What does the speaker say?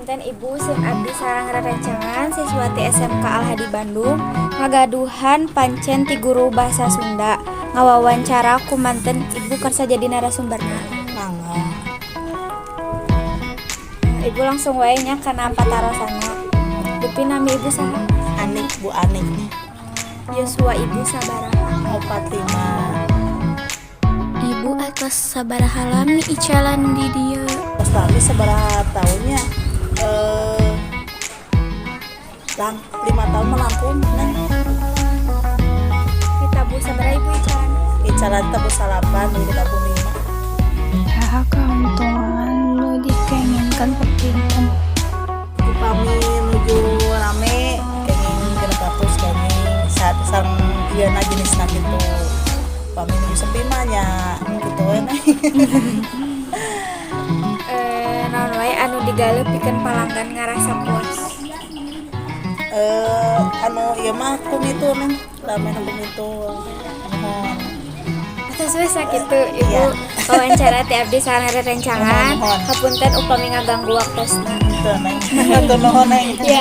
Punten, Ibu, sim abdi sareng rerencangan siswati SMK Al Hadi Bandung ngagaduhan pancen ti guru bahasa Sunda ngawawancara kumanten Ibu kersa jadi narasumberna. Mangga. Ibu, langsung wae nya kana patarosanna. Dupi nami Ibu saha? Anik, Bu Anik. Yuswa Ibu sabaraha? 45. Ibu atos sabaraha lami icalan di dieu? Pas lami sabaraha tahunnya, lang 5 tahun melangkung, Neng. Ditabuh sabaraha Ibu icalan? Icalan tabuh salapan, jadi tabuh lima. Saha kauntungan nu dikengingkeun per dinten? Upami nuju rame kenging 600 kenging saat sang iya na jenisna gitu. Upami nuju sepi mah nya gitu we, Neng. Naon wae anu digaleuh pikeun palanggan ngarasa puas? Anu ieu mah kumitul, Neng, rame nu kumitul, muhun. Atos we sakitu, Ibu, wawancara ti abdi sareng rerencangan. Muhun, muhun. Hapunten upami ngaganggu waktosna. Teu, Neng. Hatur nuhun, Neng. Ya.